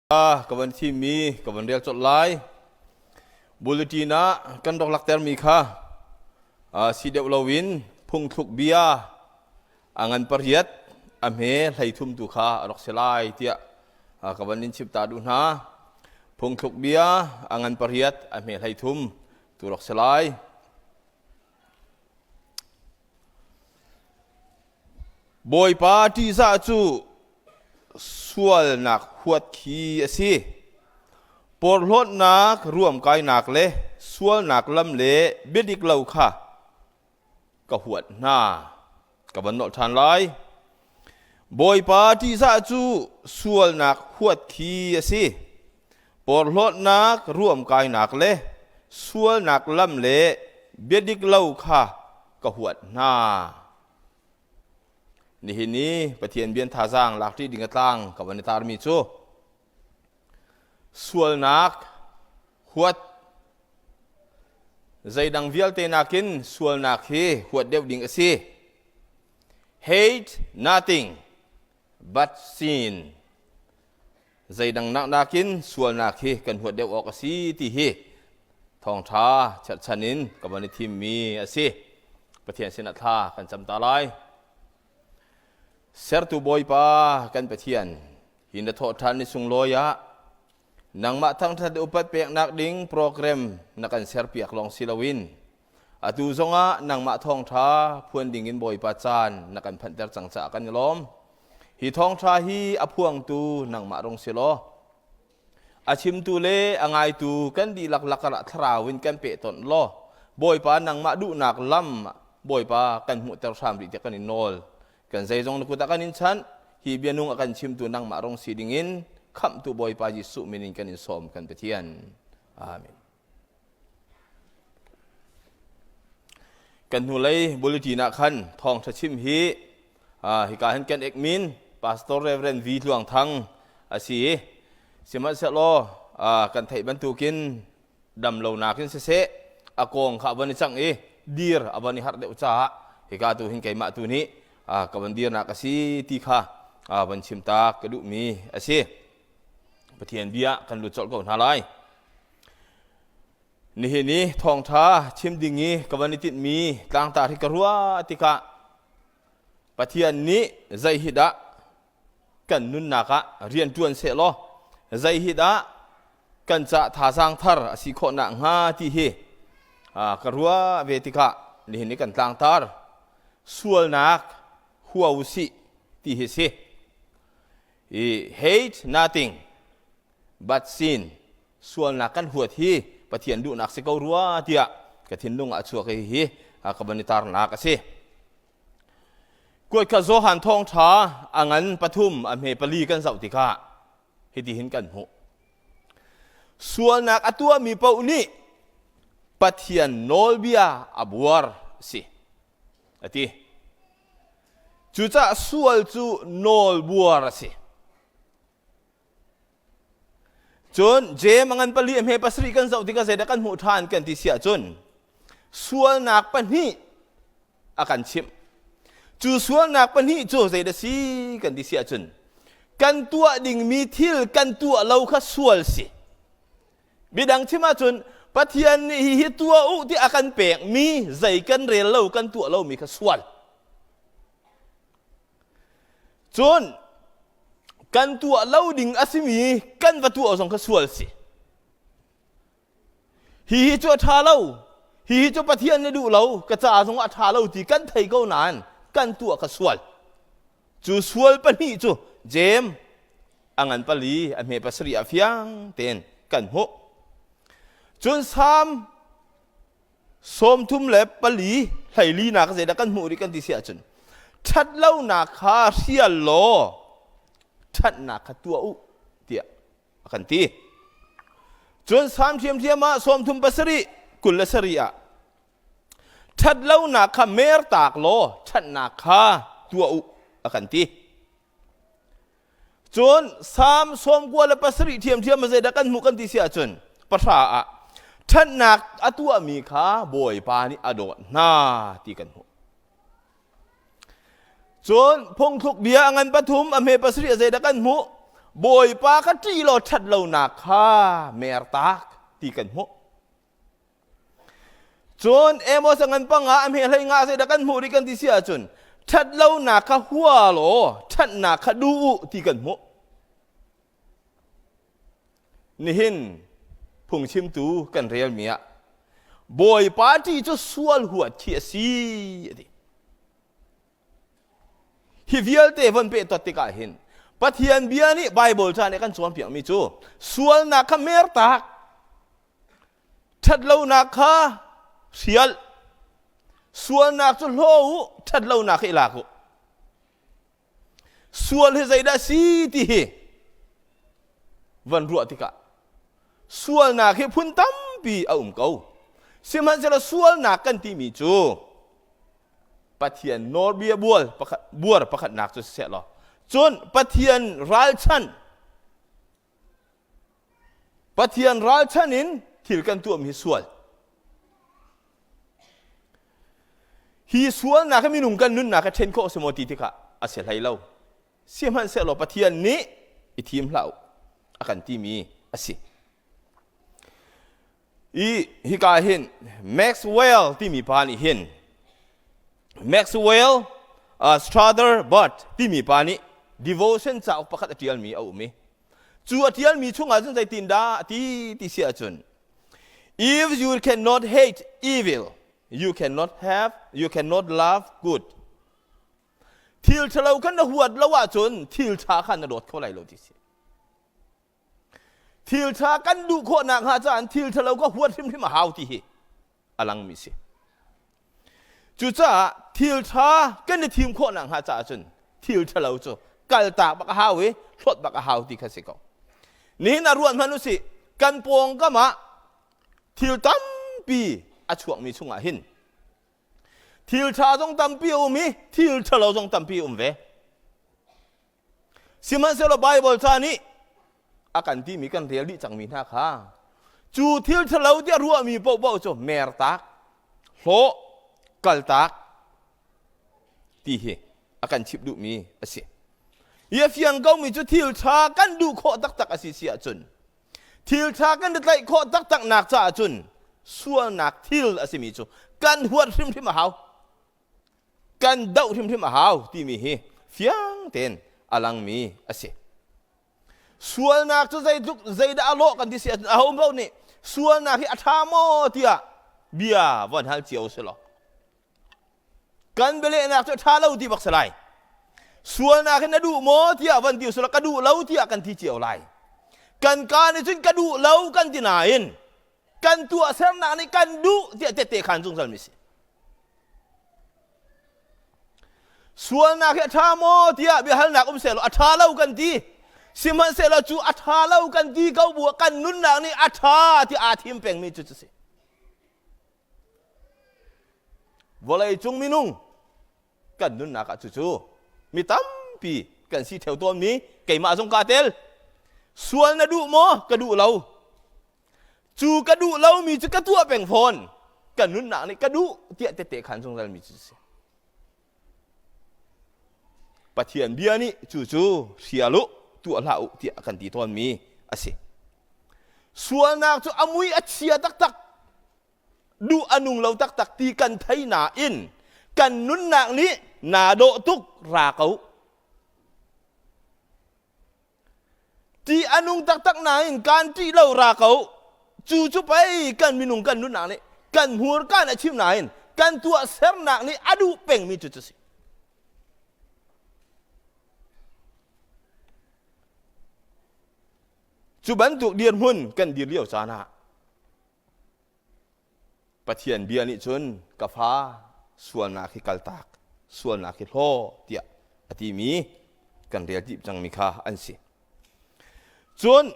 Ka van thimmi ka van rel colh lai. Bulletin ah kan rak laktermi kha si deuh loin phungthluk bia a ngan pariat a hme 13 tu kha a rak si lai tiah ka van in chim ta duh hna. Phungthluk bia a ngan pariat a hme 13 tu rak si lai. Bawipa ṭihzah cu sualnak huat khi a si. Porhlawtnak, ruamkainak le sualnak lam le biadik lo kha ka huat hna. Ka van nolh ṭhan lai. Bawipa ṭihzah cu sualnak huat khi a si. Porhlawtnak, ruamkainak le sualnak lam le biadik lo kha ka huat hna. Nihin i Pathian bian thazaang lak ṭi ding a tlang ka van i tarmi cu sualnak huat zeidang vialte nakin sualnak hi huat deuh ding a si. Hate nothing but sin. Zeidang nak nakin sualnak hi kan huat deuh awk a si ti hi thawngṭha cherhchan in ka van i thimmi a si. Pathian sinah thla kan cam ta lai. Sertu Bawipa kan Pathian, hi na thawhṭhan ni sunglawi ah nangmah thangṭhat upat peknak ding program na kan serpiak lawng si loin atu zongah nangmah thawngṭha phuan dingin Bawipa caan na kan phanhter cang caah kan i lawm. Hi thawngṭha hi a phuangtu nangmah rung si law, a chimtu le a ngaitu kan dihlak lakah thlarau in kan pehtonh law, Bawipa nangmah duhnak lam Bawipa kan hmuhter hram rih tiah kan in nawl. Kan zeizong na kut ah kan in chanh, hi bia nung a kan chimtu nangmah rung si dingin khamhtu Bawipa Jesuh min in kan in sawm kan Pathian. Amen. Kan hnulei bulletin ah khan thawngṭha chim hi hika hin kan ekmin Pastor Reverend V Tluang Thang a si i sihmanhsehlaw kan theih bantukin dam lonak in siseh a kong kha a van i cangh i dir a van i harh deuh caah hika tu hin keimah tu nih ka van dirnak a si ti kha van chim ta ka duhmi a si. Pathian bia kan lut colh ko hna lai. Nihin i thawngṭha chim ding i ka van i tinhmi tlangtar hi ka ruah tikah Pathian nih zei hi dah kan nunnak ah rian ṭuan seh law zei hi dah kan ca thazaang thar a si khawh nakhnga ti hi ka ruah ve tikah nihin i kan tlangtar sualnak hua u sih ti hi si. I hate nothing but sin sualnak kan huat hi Pathian duhnak si ko rua tiah ka thinlung ah a chuak i hi ka van i tarnak a si. Kuatkhat Johan thawngṭha a ngan pathum a hme pali kan zoh tikah hitihin kan hmuh. Sualnak a tuahmi paoh nih Pathian nawlbia a buar a si a ti. Cucaah sual cu nawlbuar a si. Cun Jeim a ngan pali a hme pasarih kan zoh tikah zeidah kan hmuh ṭhan kan ti si ahcun sualnak pahnih a kan chimh. Cu sualnak pahnih cu zeidah si kan ti si ahcun kan tuah dingmi thil kan tuah lo kha sual si. Midang chim ahcun Pathian nih hihi tuah u ti a kan pekmi zei kan rel lo kan tuah lomi kha sual. Cun kan tuah lo ding a simi kan va tuah zong kha sual si. Hihi cu a ṭha lo. Hihi cu Pathian nih duh lo, ka ca zong a ṭha lo ti kan thei ko nain kan tuah kha sual. Cu sual pahnih cu Jeim a ngan pali a hme pasarih ah fiang tein kan hmuh. Cun Salm 34 hlei nak zeidah kan hmuh rih kan ti si ahcun ṭhatlonak kha hrial law ṭhatnak kha tuah u tiah a kan ti. Cun Salm ṭhiamṭhiam ah 37 27 ah ṭhatlonak kha mertak law ṭhatnak kha tuah u a kan ti. Cun Salm 97 ṭhiamṭhiam ah zeidah kan hmuh kan ti si ahcun pahra ah ṭhatnak a tuahmi kha Bawipa nih a dawt hna ti kan hmuh. Cun phungthluk bia a ngan pathum a hme pasarih a zeidah kan hmuh? Bawipa kha ṭih law ṭhat lonak kha mertak ti kan hmuh. Cun Amos a ngan panga a hme hlei nga zeidah kan hmuh rih kan ti si ahcun ṭhat lonak kha hua law ṭhatnak kha duh u ti kan hmuh. Nihin phungchimtu kan relmi ah Bawipa ṭih cu sual huat khi a si a ti. Hi vialte von pehtot tikah hin Pathian bia nih Bible ca nih a kan cawnpiakmi cu sualnak kha mertak, ṭhatlonak kha hrial, sualnak cu hlaw u, ṭhatlonak hi i lak u. Sual hi zeidah si ti hi van ruah tikah sualnak hi phun tampi a um ko. Sihmanhsehlaw sualnak kan timi cu Pathian nawlbia bual pakhat buar pakhatnak cu siseh law cun Pathian ralchan Pathian ralchan in thil kan tuahmi hi sual. Hi sualnak hi minung kan nunnak hi ṭhen khawh a si maw ti tikah a si hlei lo. Sihmanhsehlaw Pathian nih i thim hlah u a kan timi a si. I hika hin Maxwell timi pa nih hin Maxwell Strother Budd timi pa nih devotion cauk pakhat a ṭialmi a um i cu a ṭialmi chungah cun zeitindah a ti ti si ahcun if you cannot hate evil you cannot have you cannot love good. Thil ṭhalo khan na huat lo ahcun thil ṭha kha na dawt kho lai lo ti si. Thil ṭha kan duh khawh nakhnga caah thil ṭhalo ka huat hrimhrim a hau ti hi a langmi si. Cucaah thil ṭha kan i thim khawh nakhnga caah cun thil ṭhalo cu kaltak bak a hau i hlawt bak a hau ti kha si ko. Nihin ah ruat hmanh usih, kan pawngkam ah thil tampi a chuakmi chungah hin thil ṭha zong tampi a um i thil ṭhalo zong tampi a um ve. Sihmanhsehlaw Baibal ca nih a kan timi kan rel dih cangmi hna kha cu thil ṭhalo tiah ruahmi paohpaoh cu mertak, hlawh, kaltak ti hi a kan chimh duhmi a si. Hi a fiang komi cu thil ṭha kan duh khawh taktak a si si ahcun thil ṭha kan i tlaih khawh taktak nak caah cun sualnak thil a simi cu kan huat hrimhrim a hau. Kan doh hrimhrim a hau timi hi fiang tein a langmi a si. Sualnak cu zeitluk zeidah a lawh kan ti si ahcun aho paoh nih sualnak hi a ṭha maw tiah bia von hal cio si law kan bialehnak cu a ṭha lo ti bak si lai. Sualnak hi na duh maw tiah von ti usih law ka duh lo tiah kan ti cio lai. Kan kaa nih cun ka duh lo kan ti nain kan tuahsernak nih kan duh tiah tehte khaan zungzal mi si. Sualnak hi a ṭha maw tiah biahalnak um sehlaw a ṭha lo kan ti. Sihmanhsehlaw cu a ṭha lo kan ti ko bu ah kan nunnak nih a ṭha ti aa thim pengmi cu cu si. Vawlei cung minung kan nunnak ah cucu mi tampi kan si theo tawnmi keimah zong kaa tel. Sual na duh maw? Ka duh lo. Cu ka duh lomi cu ka tuah peng fawn. Ka nunnak nih ka duh tiah tette khan zungzal mi cu si. Pathian bia nih cu cu hrial u, tuah hlah u tiah a kan ti tawnmi a si. Sualnak cu a mui a chia taktak, duh a nung lo taktak ti kan thei nain kan nunnak nih naa dawh tuk ra ko. Ṭih a nung taktak nain kaan ṭih lo ra ko. Cu cu pei kan minung kan nunnak nih kan hmurka nih a chim nain kan tuahsernak nih a duh pengmi cu cu si. Cu bantuk dirhmun kan dir lio caan ah Pathian bia nih cun ka fa sualnak hi kaltak, sualnak hi hlaw tiah a timi kan rel dih cangmi kha an si. Cun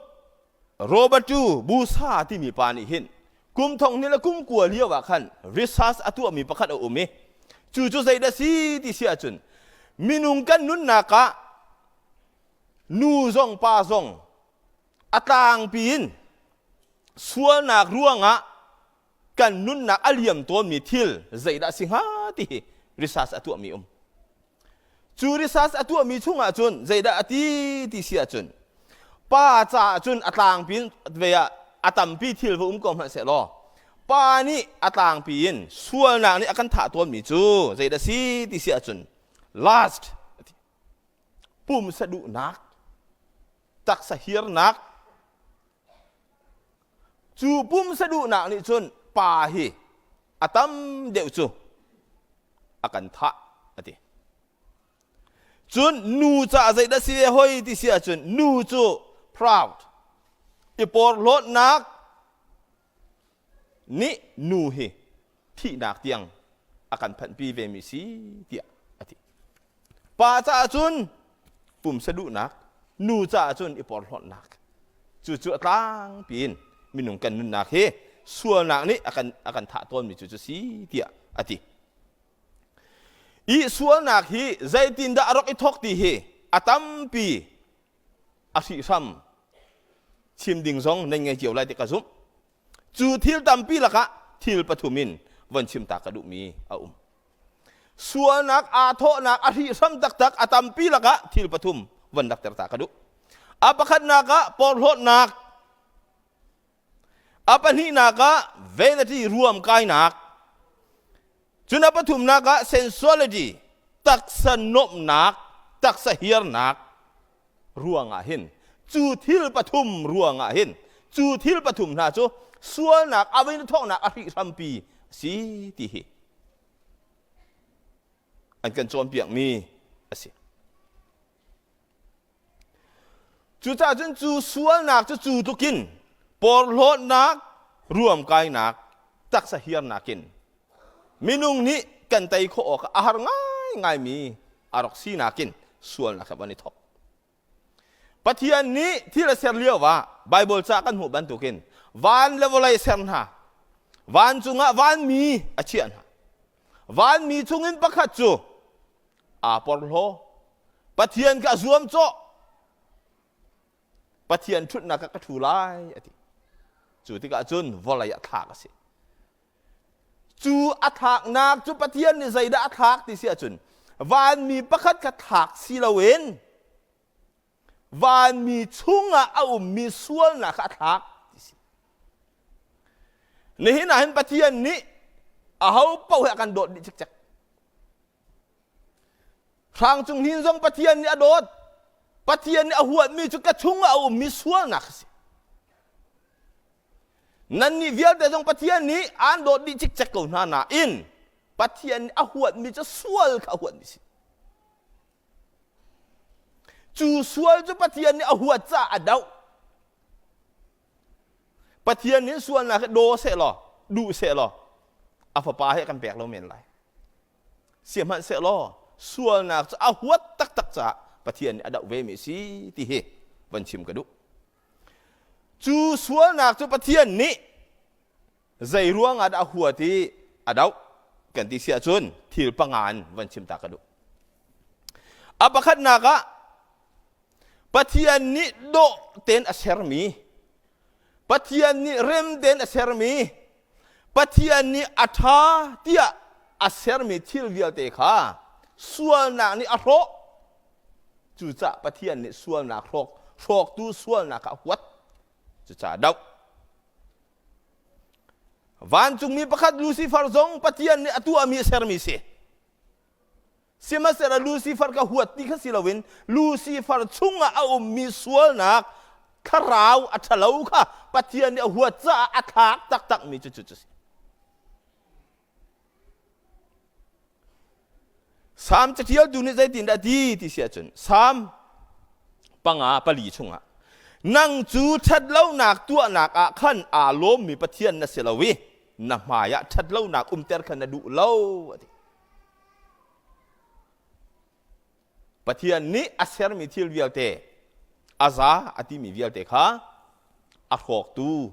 Robertu Busa timi pa nih hin kum thong hnih le kum kua lio ah khan research a tuahmi pakhat a um i cu cu zeidah si ti si ahcun minung kan nunnak ah nu zong pa zong a tlangpi in sualnak ruangah kan nunnak a liam tawnmi thil zeidah si hnga ti hi research a tuahmi um. Cu research a tuahmi chungah cun zeidah a ti ti si ahcun. Pa caah cun a tlangpi in ve ah a tampi thil va um ko hmanh seh law pa nih a tlangpi in sualnak nih a kan thah tawnmi cu zeidah si ti si ahcun last pumsa duhnak, taksa hirnak, cu pumsa duhnak nih cun pa hi a tam deuh cu a kan thah a ti. Cun nu caah zeidah si ve hoi ti si ahcun nu cu proud, i porhlawtnak nih nu hi thihnak tiang a kan phanhpi vemi si tiah a ti. Pa caah cun pumsa duhnak, nu caah cun i porhlawtnak. Cucu a tlangpi in minung kan nunnak hi sualnak nih a kan a kan thah tawnmi cu cu si tiah a ti. I sualnak hi zeitindah a rak i thawk ti hi a tampi a hrihhram chim ding zong nan ngei cio lai ti ka zumh. Cu thil tampi lakah thil pathum in von chim ta ka duhmi a um. Sualnak aa thawhnak a hrihhram taktak a tampi lakah thil pathum von lakter ta ka duh. A pakhatnak ah porhlawtnak, a pahnihnak ah vanity ruamkainak, cun a pathumnak ah sensuality taksa nuamhnak, taksa hiarnak ruangah hin cu thil pathum ruangah hin cu thil pathum hna cu sualnak a vei thawknak a hrihhrampi a si ti hi an kan cawnpiakmi a si. Cucaah cun cu sualnak cu cu tlukin porhlawtnak, ruamkainak, taksa hiarnak in minung nih kan tei khawh awk a har ngaingaimi a rak sinak in sualnak kha van i thawk. Pathian nih thil a ser lio ah Baibal ca kan hmuh bantukin van le vawlei ser hna, vancung ah vanmi a chiah hna. Vanmi chungin pakhat cu aa porhlaw. Pathian kha a zuamcawh. Pathian ṭhutnak ah ka ṭhu lai a ti. Cu tikah cun vawlei ah thlak a si. Cu a thlaknak cu Pathian nih zeidah a thlak ti si ahcun vanmi pakhat kha thlak si loin vanmi chungah a ummi sualnak kha a thlak ti si. Nihin ah hin Pathian nih aho paoh he a kan dawt dih cikcek. Hrang cung hin zong Pathian nih a dawt. Pathian nih a huatmi cu ka chungah a ummi sualnak a si. Nannih vialte zong Pathian nih aan dawt dih cikcek ko hna nain Pathian nih a huatmi cu sual kha a huatmi si. Cu sual cu Pathian nih a huat caah a doh. Pathian nih sualnak hi daw seh law, duh seh law, a fapa he kan pek lo men lai. Sihmanhsehlaw sualnak cu a huat taktak caah Pathian nih a doh ve mi a si ti hi van chim ka duh. Cu sualnak cu Pathian nih zei ruang ah dah a huat i a doh kan ti si ahcun thil panga in van chim ta ka duh. A pakhatnak ah Pathian nih dawh tein a sermi Pathian nih rem tein a sermi Pathian nih a ṭha tiah a sermi thil vialte kha sualnak nih a hrawh. Cucaah Pathian nih sualnak hrawk hrawktu sualnak kha a huat. Cucaah doh. Vancungmi pakhat Lucifer zong Pathian nih a tuahmi a sermi si. Sihmanhsehlaw Lucifer ka huat ti kha si loin Lucifer chungah a ummi sualnak thlarau a ṭhalo kha Pathian nih a huat caah a thlak taktakmi cu cu si. Salm caṭialtu nih zeitindah a ti ti si ahcun Salm panga pali chungah nang cu ṭhatlonak tuahnak ah khan aa lawmmi Pathian na si lo i na hmaiah ṭhatlonak umter kha na duh lo a ti. Pathian nih a sermi thil vialte a za a timi vialte kha a hrawktu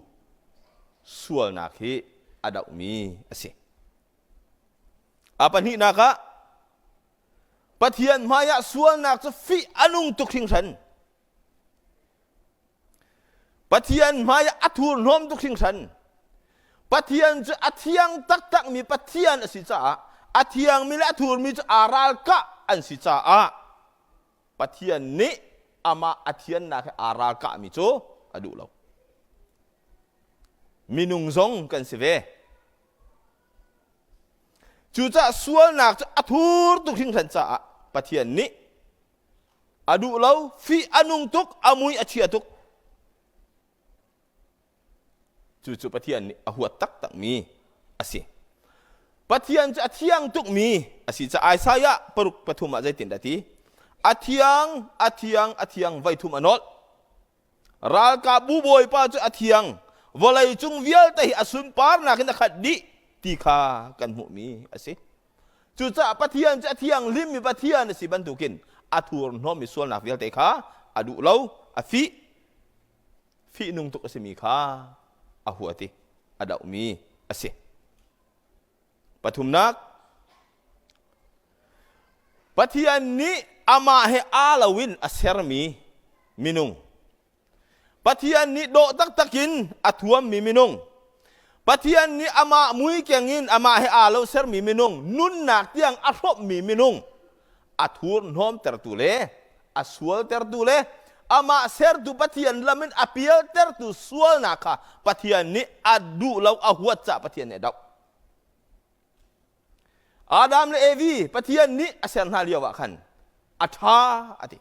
sualnak hi a dohmi a si. A pahnihnak ah Pathian hmaiah sualnak cu fih a nung tuk hringhran. Pathian hmaiah a thurhnawm tuk hringhran. Pathian cu a thiang taktakmi Pathian a si caah a thiangmi le a thurmi cu aa ralkah an si caah Pathian nih amah a thiannak he aa ralkahmi cu a duh lo. Minung zong kan si ve. Cucaah sualnak cu a thur tuk hringhran caah Pathian nih a duh lo, fih a nung tuk, a mui a chia tuk. Cucu Pathian nih a huat taktakmi a si. Pathian cu a thiang tukmi a si caah Isaiah paruk pathum ah zeitindah ti? A thiang, a thiang, a thiang voi thum a nolh. Ralkapbu bawipa cu a thiang, vawlei cung vialte hi a sunparnak in a khat dih ti kha kan hmuhmi a si. Cucaah Pathian cu a thianghlimmi Pathian a si bantukin a thurhnawmmi sualnak vialte kha a duh lo, a fih. Fihnung tuk a simi kha a huat i a dohmi a si. Pathumnak, Pathian nih amah he aa loin a sermi minung. Pathian nih dawh taktak in a thuammi minung. Pathian nih amah mui keng in amah he aa lo sermi minung, nunnak tiang a hrawmhmi minung, a thurhnawmtertu le a sualtertu le amah sertu Pathian lam in a pialtertu sualnak kha Pathian nih a duh lo, a huat caah Pathian nih a doh. Adam le Evi Pathian nih a ser hna lio ah khan a ṭha a ti.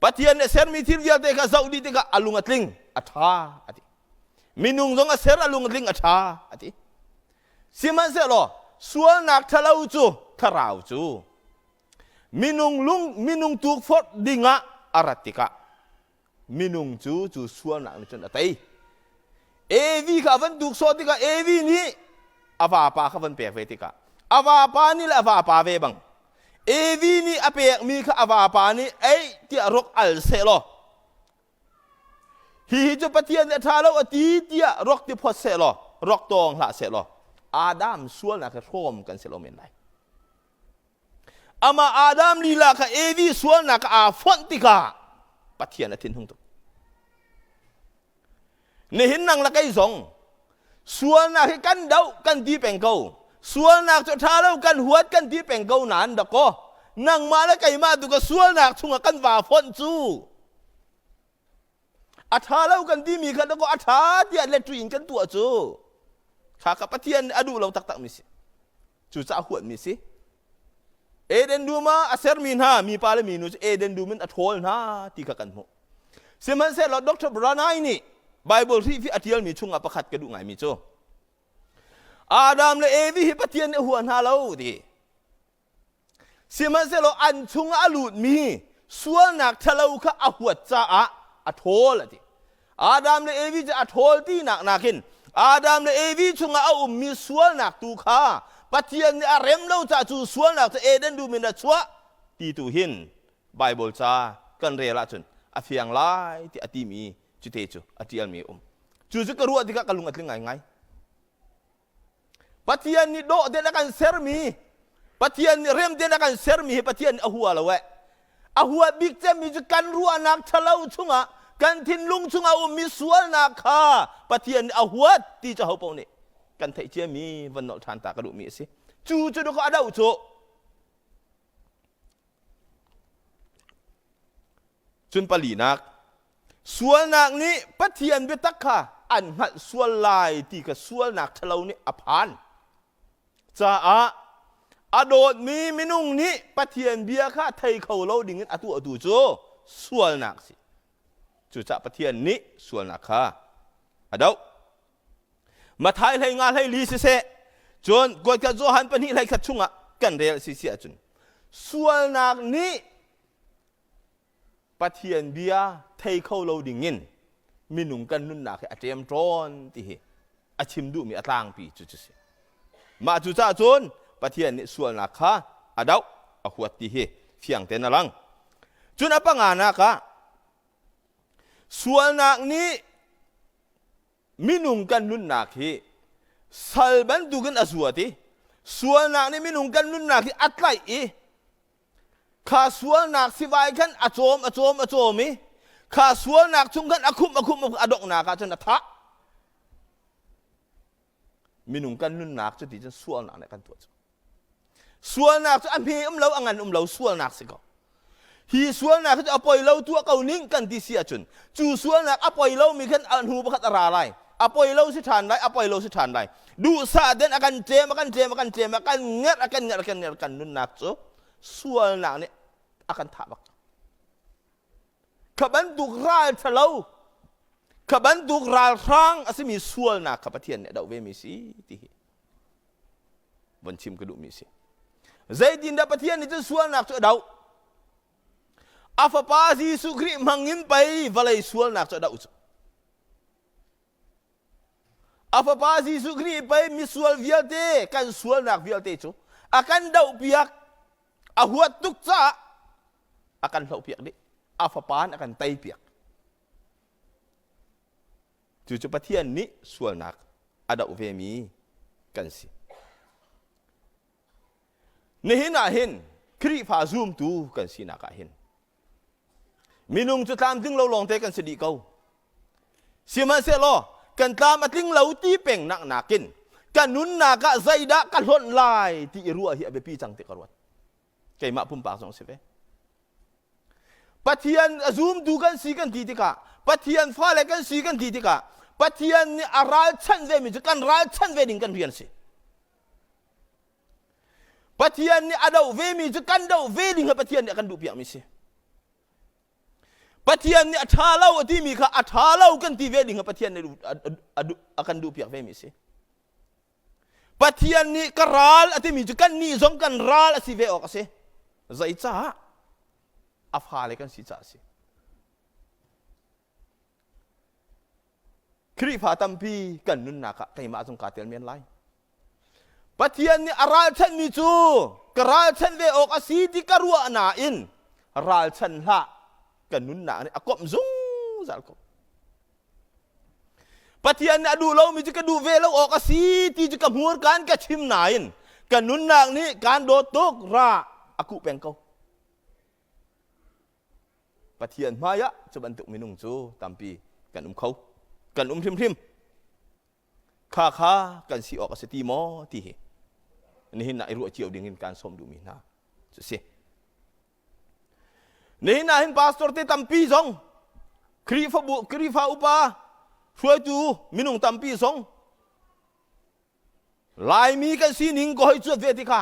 Pathian nih a sermi thil vialte kha zoh dih tikah a lung a tling, a ṭha a ti. Minung zong a ser a lung a tling, a ṭha a ti. Sihmanhsehlaw sualnak ṭhalo cu thlarau cu minung lung minung tukforh dingah a rat tikah minung cu cu sualnak nih cun a tei. Evi kha a van tuksawh tikah Evi nih a vapa kha van pek ve tikah a vapa nih le a vapa ve bang Evi nih a pekmi kha a vapa nih ei tiah rok al seh law hihi cu Pathian nih a ṭha lo a ti tiah rok ti phot seh law rok tawng hlah seh law Adam sualnak he hrawm kan si lo men lai. Amah Adam lila kha Evi sualnak aa fonh tikah Pathian a thinhung tuk. Nihin nang le kei zong sualnak hi kan doh kan ti peng ko. Sualnak cu ṭha lo kan huat kan ti peng ko nain dakaw nangmah le keimah tu ka sualnak chungah kan vaa fonh cu a ṭha lo kan timi kha dakaw a ṭha tiah letri in kan tuah cu kha kha Pathian nih a duh lo taktakmi si. Cucaah huatmi si. Eden dum ah a sermi hna mipa le minu cu Eden dum in a ṭhawl hna ti kha kan hmuh. Sihmanhsehlaw Dr. Branai nih Bible hrihfi a ṭialmi chungah pakhat ka duh ngaimi cu Adam le Evi hi Pathian nih a hua hna lo ti. Sihmanhsehlaw an chungah a lutmi sualnak ṭhalo kha a huat caah a ṭhawl a ti. Adam le Evi cu a ṭhawl tinak nakin Adam le Evi chungah a ummi sualnak tu kha Pathian nih a rem lo caah cu sualnak cu Eden dum in a chuah ti tu hin Baibal ca kan rel ahcun a fiang lai ti a timi cute cu a ṭialmi a um. Cu cu ka ruah tikah ka lung a tling ngaingai. Pathian nih dawh tein a kan sermi Pathian nih rem tein a kan sermi hi Pathian nih a hua lo eh. A hua bik cemmi cu kan ruahnak ṭhalo chungah kan thinlung chungah ummi sualnak kha Pathian nih a huat ti cu hopaoh nih kan theih ciami van nolh ṭhan ta ka duhmi a si. Cu cu dawkaw a doh cu. Cun palinak, sualnak nih Pathian biatak kha an hngalh sual lai ti kha sualnak ṭhalo nih a phan caah a dawtmi minung nih Pathian bia kha thei kho lo dingin a tuahtu cu sualnak a si. Cucaah Pathian nih sualnak kha a doh. Mathai hlei nga hlei li siseh, cun kuatkhat Johan pahnih hlei khat chungah kan rel si si ahcun sualnak nih Pathian bia thei kho lo dingin minung kan nunnak hi a ṭemṭawn ti hi a chim duhmi a tlangpi cu cu si. Mah cu caah cun Pathian nih sualnak kha a doh, a huat ti hi fiang tein a lang. Cun a panganak ah sualnak nih minung kan nunnak hi sal bantukin a zuat i sualnak nih minung kan nunnak hi a tlaih i Kha sualnak sivai khan a cawm a cawm a cawm i kha sualnak chung khan a khumh a khumh a donghnak ah cun a thah. Minung kan nunnak cu ti cun sualnak nih kan tuah cu. Sualnak cu a hme um lo a ngan um lo sualnak si ko. Hi sualnak hi cu a poi lo tuah ko ning kan ti si ahcun cu sualnak a poi lomi khan a hnu pakhat a ra lai. A poi lo si ṭhan lai, a poi lo si ṭhan lai. Duhsah den a kan tlem, a kan tlem, a kan tlem, a kan ngerh, a kan ngerh, a kan ngerh, kan nunnak cu sualnak nih a kan thah bak. Kha bantuk ral ṭhalo, kha bantuk ralhrang a simi sualnak kha Pathian nih a doh vemi si ti hi von chim ka duhmi si. Zeitindah Pathian nih cun sualnak cu a doh? A fapa Jesuh Khrih hmangin pei vawlei sualnak cu a doh cu. A fapa Jesuh Khrih pei misual vialte kan sualnak vialte cu a kan dohpiak a huat tuk caah a kan hlohpiak dih. A fapa in a kan teipiak. Cucu Pathian nih sualnak a doh vemi kan si. Nihin ah hin Khrihfa zumtu kan sinak ah hin minung cu tlamtling lo lawngte kan si dih ko. Sihmanhsehlaw kan tlam a tling lo ti peng nak nakin ka nunnak ah zeidah ka hlonh lai ti i ruah hi a biapi cang ti ka ruat. Keimah pumpak zong si ve. Pathian a zumtu kan si kan ti tikah Pathian fale kan si kan ti tikah Pathian nih a ralchanh vemi cu kan ralchanh ve ding kan rian si. Pathian nih a doh vemi cu kan doh ve ding kha Pathian nih a kan duhpiakmi si. Pathian nih a ṭha lo a timi kha a ṭha lo kan ti ve ding kha Pathian nih a kan duhpiak vemi si. Pathian nih ka ral a timi cu kannih zong kan ral a si ve awk a si. Zeicah? A fale kan si caah a si. Khrihfa tampi kan nunnak ah keimah zong kaa tel men lai. Pathian nih a ralchanhmi cu ka ralchanh ve awk a si ti ka ruah nain ralchan hlah ka nunnak nih a komh zungzal ko. Pathian nih a duh lomi cu ka duh ve lo awk a si ti cu ka hmurka in ka chim nain ka nunnak nih kaan dawt tuk ra a kuh peng ko. Pathian hmaiah cu bantuk minung cu tampi kan um kho. Kan um hrimhrim. Kha kha kan si awk a si ti maw ti hi nihin ah i ruah cio ding in kaan sawm duhmi hna cu si. Nihin ah hin pastor te tampi zong Khrihfabu Khrihfa upa hruaitu minung tampi zong Laimi kan sining ka hoi cuat ve ti kha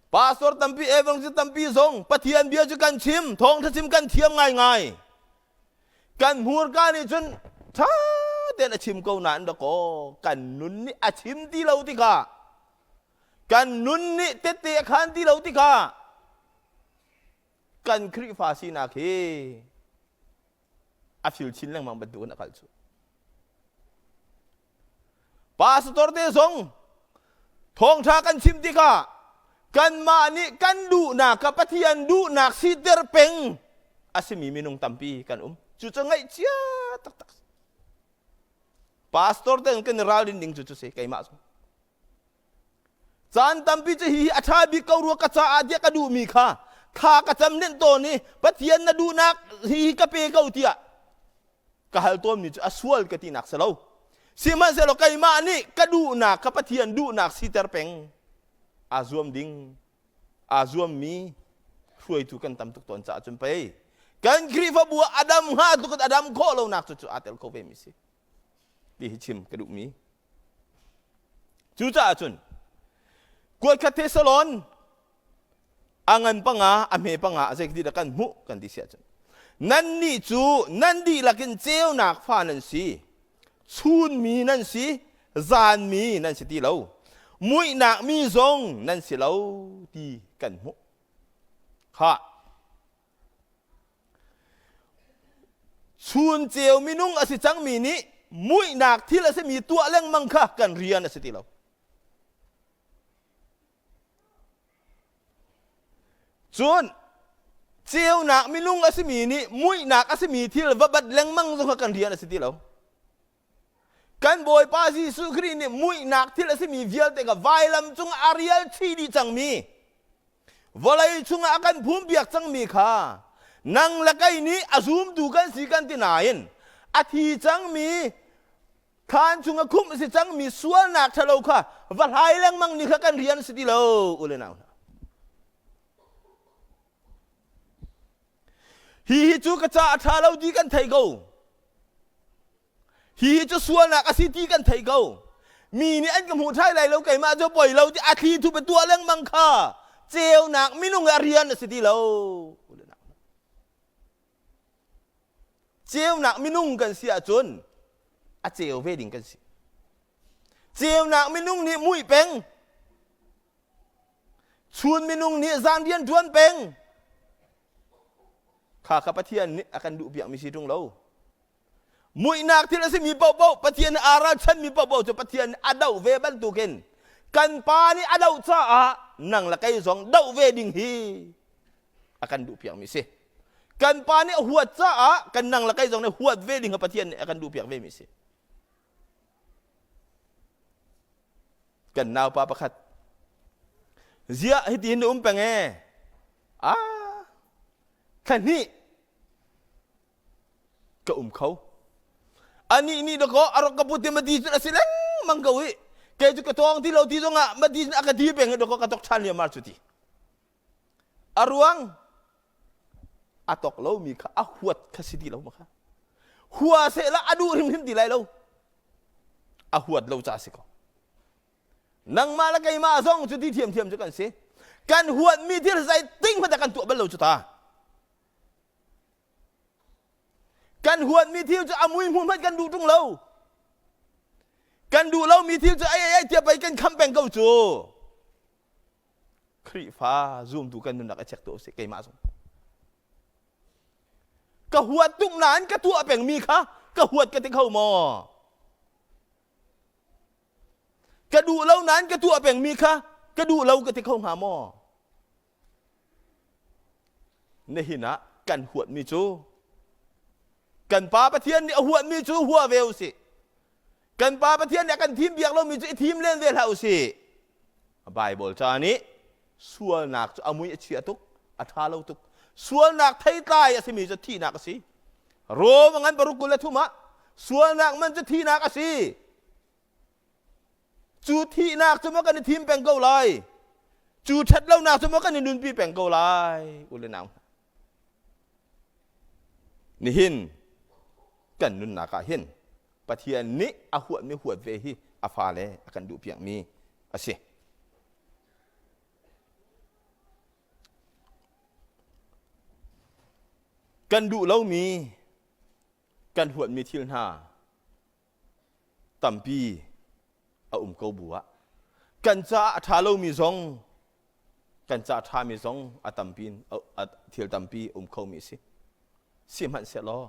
Pastor tampi evangelist tampi zong Pathian bia cu kan chim thawngtha chim kan thiam ngaingai kan hmurka nih cun ṭha tein a chim ko nain dakaw kan nun nih a chim ti lo tikah Kan nun nih tette a khan ti lo tikah kan Khrihfa sinak hi a fil chin lengmang bantukin a kal cu. Pastor te zong thawngṭha kan chim tikah kanmah nih kan duhnak kha Pathian duhnak siter peng a simi minung tampi kan um. Cucu ngaihchia taktak. Pastor te kan i ralrin ding cu cu si keimah zong. Caan tampi cu hihi a ṭha bik ko rua ka caah tiah ka duhmi kha thla ka cam len tawn i Pathian na duhnak hihi ka pe ko tiah ka hal tawnmi cu a sual ka tinak si lo. Sihmanhsehlaw keimah nih ka duhnak kha Pathian duhnak siter peng aa zuam ding aa zuammi hruaitu kan tam tuk tawn caah cun pei kan Khrihfabu ah a dam hnga tluk in a dam khawh lonak cu cu aa tel kho vemi si. Ti hi chim ka duhmi. Cucaah cun kuatkhat Thessalon a ngan panga a hme panga a zei dah kan hmuh kan ti si ahcun nannih cu nan dihlak in ceunak fa nan si chunmi nan si zanmi nan si ti lo muihnak mi zong nan si lo ti kan hmuh khah Chun ceu minung a si cangmi nih muihnak thil a simi tuah lengmang kha kan rian a si ti lo. Cun ceunak minung a simi nih muihnak a simi thil va bat lengmang zong kha kan rian a si ti lo. Kan Bawipa Jesuh Khrih nih muihnak thil a simi vialte kha vailam cung a rial chih dih cangmi vawlei chungah a kan phumpiak cangmi kha nang le kei nih a zumtu kan si kan ti nain a thi cangmi khaan chung a khumh a si cangmi sualnak ṭhalo kha va hlai lengmang ni kha kan rian a si ti lo u le nau hna. Hi hi cu ka ca a ṭha lo ti kan thei ko. Hi hi cu sualnak a si ti kan thei ko. Mi nih an ka hmu ṭhai lai lo keimah cu poi lo ti a thli thu tuah lengmang kha ceunak minung a rian a si ti lo. Ceunak minung kan si ahcun a ceu ve ding kan si. Ceunak minung nih muih peng. Chun minung nih zan rian ṭuan peng. Kha kha Pathian nih a kan duh piakmi si ṭung lo. Muihnak thil a simi paohpaoh Pathian nih aa ralchanmi paohpaoh cu Pathian nih a doh ve bantukin kan Pa nih a doh caah nang le kei zong doh ve ding hi a kan duh piakmi si. Kan Pa nih a huat caah kan nang le kei zong nih huat ve ding kha Pathian nih a kan duh piak vemi si. Kan naupa pakhat ziah hitihin na um peng ee ah thla hnih ka um kho anih nih dakaw a rak ka put ma ti cun a si lengmang ko i kei cu ka tawng ti lo ti zongah ma ti cun a ka ti peng i dakaw ka tok ṭhan liam mar cu ti A ruang a tok lomi kha a huat kha si ti lo ma kha. Hua sehla a duh hrimhrim ti lai lo. A huat lo ca si ko. Nangmah le keimah zong cu ti thiamthiam cu kan si. Kan huatmi thil zeiting hmanh kan tuah bal lo cu ta. Kan huatmi thil cu a mui hmu hmanh kan duh ṭung lo. Kan duh lomi thil cu ai ai ai tiah pei kan kham peng ko cu. Khrihfa zumtu kan nunnak a check tu usih keimah zong. Ka huat tuk nain ka tuah pengmi kha ka huat ka ti kho maw? Ka duh lo nain ka tuah pengmi kha ka duh lo ka ti kho hnga maw? Nihin ah kan huatmi cu kan Pa Pathian nih a huatmi cu hua ve usih. Kan Pa Pathian nih a kan thim biak lomi cu i thim len ve hlah usih. Bible ca nih sualnak cu a mui a chia tuk, a ṭha lo tuk. Sualnak theitlai a simi cu thihnak a si. Rom a ngan paruk 23 ah sualnak man cu thihnak a si. Cu thihnak cu maw kan i thim peng ko lai? Cu ṭhatlonak cu maw kan i nunpi peng ko lai? U le nau hna. Nihin kan nunnak ah hin Pathian nih a huatmi huat ve hi a fale a kan duhpiakmi a si. Kan duh lomi, kan huatmi thil hna tampi a um ko bu ah kan caah a ṭha lomi zong kan ca ṭhami zong a tampi in thil tampi um khomi a si. Sihmanhsehlaw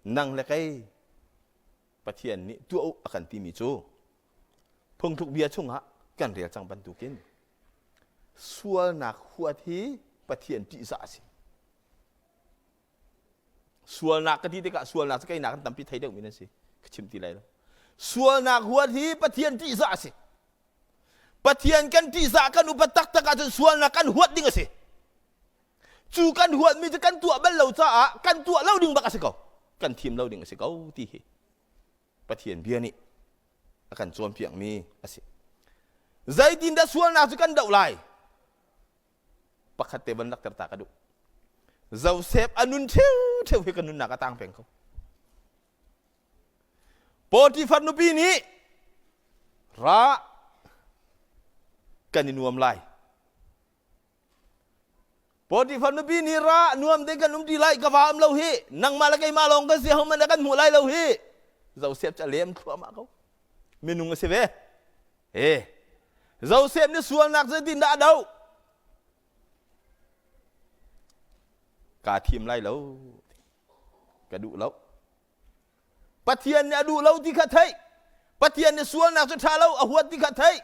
nang le kei Pathian nih tuah u a kan timi cu phungthluk bia chungah kan rel cang bantukin sualnak huat hi Pathian ṭihzah a si. Sualnak ka ti tikah sualnak cu keinak kan tampi thei deuhmi nan si. Ka chim ti lai lo. Sualnak huat hi Pathian ṭihzah a si. Pathian kan ṭihzah kan upat taktak ahcun sualnak kan huat ding a si. Cu kan huatmi cu kan tuah bal lo caah kan tuah lo ding bak a si ko. Kan thim lo ding a si ko ti hi Pathian bia nih a kan cawnpiakmi a si. Zeitindah sualnak cu kan doh lai? Pakhat te van lakter ta ka duh. Joseph a nun ṭheu hi ka nunnak a tang peng ko. Potifar nupi nih ra kan i nuam lai. Potifar nupi nih ra nuam te kan um ti lai ka va um lo hi nangmah le keimah lawng kan si hohmanh kan hmuh lai lo hi. Joseph cu a lem thluahmah ko. Minung a si ve. E Joseph nih sualnak zeitindah a doh? Kaa thim lai lo. Ka duh lo. Pathian nih a duh lo ti kha theih. Pathian nih sualnak cu ṭha lo a huat ti kha theih.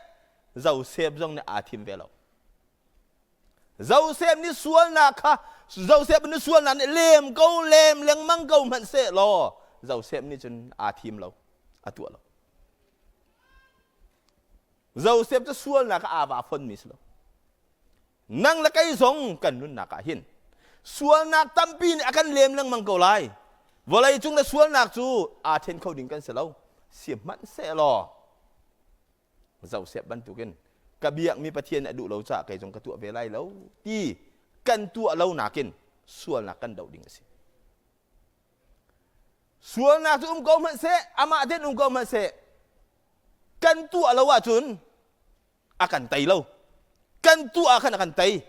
Joseph zong nih aa thim ve lo. Joseph nih sualnak kha Joseph nih sualnak nih lem ko lem lengmang ko hmanh seh law Joseph nih cun aa thim lo a tuah lo. Joseph cu sualnak ah aa va fonmi si lo. Nang le kei zong kan nunnak ah hin sualnak tampi nih a kan lem lengmang ko lai. Vawlei cung le sualnak cu aa then kho ding kan si lo. Sihmanhsehlaw Joseph bantukin ka biakmi Pathian nih a duh lo caah kei zong ka tuah ve lai lo ti kan tuah lo nakin sualnak kan doh ding a si. Sualnak cu um ko hmanh seh, amah tein um ko hmanh seh, kan tuah lo ahcun a kan tei lo. Kan tuah ah khan a kan tei.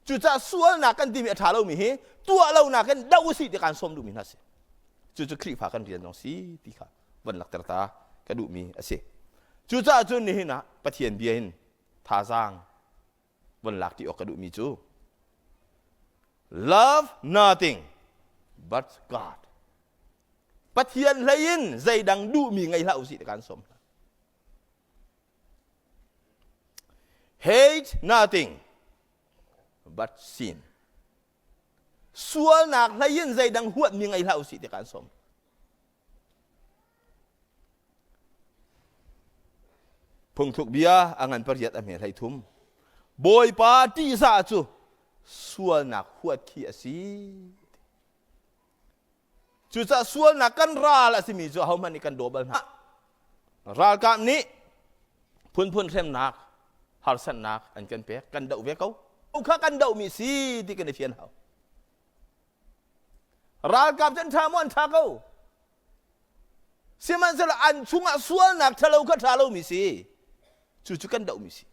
Cucaah sualnak kan timi a ṭha lomi hi tuah lo nakin doh usih ti kaan sawm duhmi hna si. Cucu Khrihfa kan rian zong si ti kha van lakter ta ka duhmi a si. Cucaah cun nihin ah Pathian bia in thazaang von lak ti awk ka duhmi cu love nothing but God. Pathian hlei in zeidang duhmi ngei hlah usih ti kaan sawm hna. Hate nothing but sin. Sualnak hlei in zeidang huatmi ngei hlah usih ti kaan sawm. Phungthluk bia a ngan pariat a hme hlei thum. Bawipa ṭihzah cu sualnak huat khi a si. Cucaah sualnak kan ral a simi cu ahohmanh nih kan daw bal hna. Ralkap nih phunphun hremnak, harsatnak an kan pek, kan doh ve ko. Kha kan dohmi si ti kan i fian hau. Ralkap cu an ṭha maw an ṭha ko. Sihmanhsehlaw an chungah sualnak ṭhalo kha ṭha lomi si. Cucu kan dohmi si.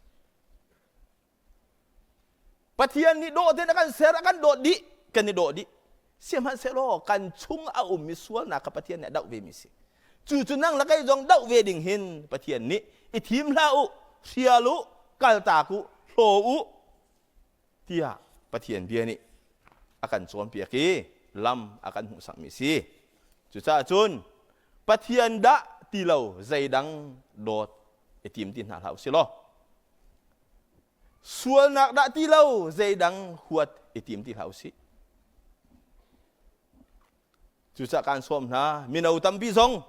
Pathian nih dawh tein a kan ser, a kan dawt dih, kan i dawh dih. Sihmanhsehlaw kan chung a ummi sualnak kha Pathian nih a doh vemi si. Cu cu nang le kei zong doh ve ding hin Pathian nih i thim hlah u, hrial u, kaltak u, hlaw u tiah Pathian bia nih a kan cawnpiak i lam a kan hmuhsakmi si. Cucaah cun Pathian dah ti lo zeidang dawt i tim ti hna hlah u si law Sualnak dah ti lo zeidang huat i tim ti hlah usih. Cucaah kaan sawm hna mino tampi zong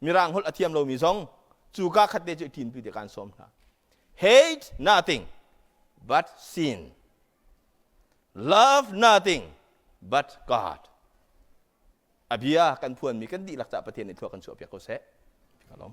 mirang holh a thiam lomi zong cu ka khat te cu i ṭinpi ti kaan sawm hna. Hate nothing but sin. Love nothing but God. A bia kan phuanmi kan dihlak cah Pathian nih thua kan chuahpiak ko seh. Ka lawm.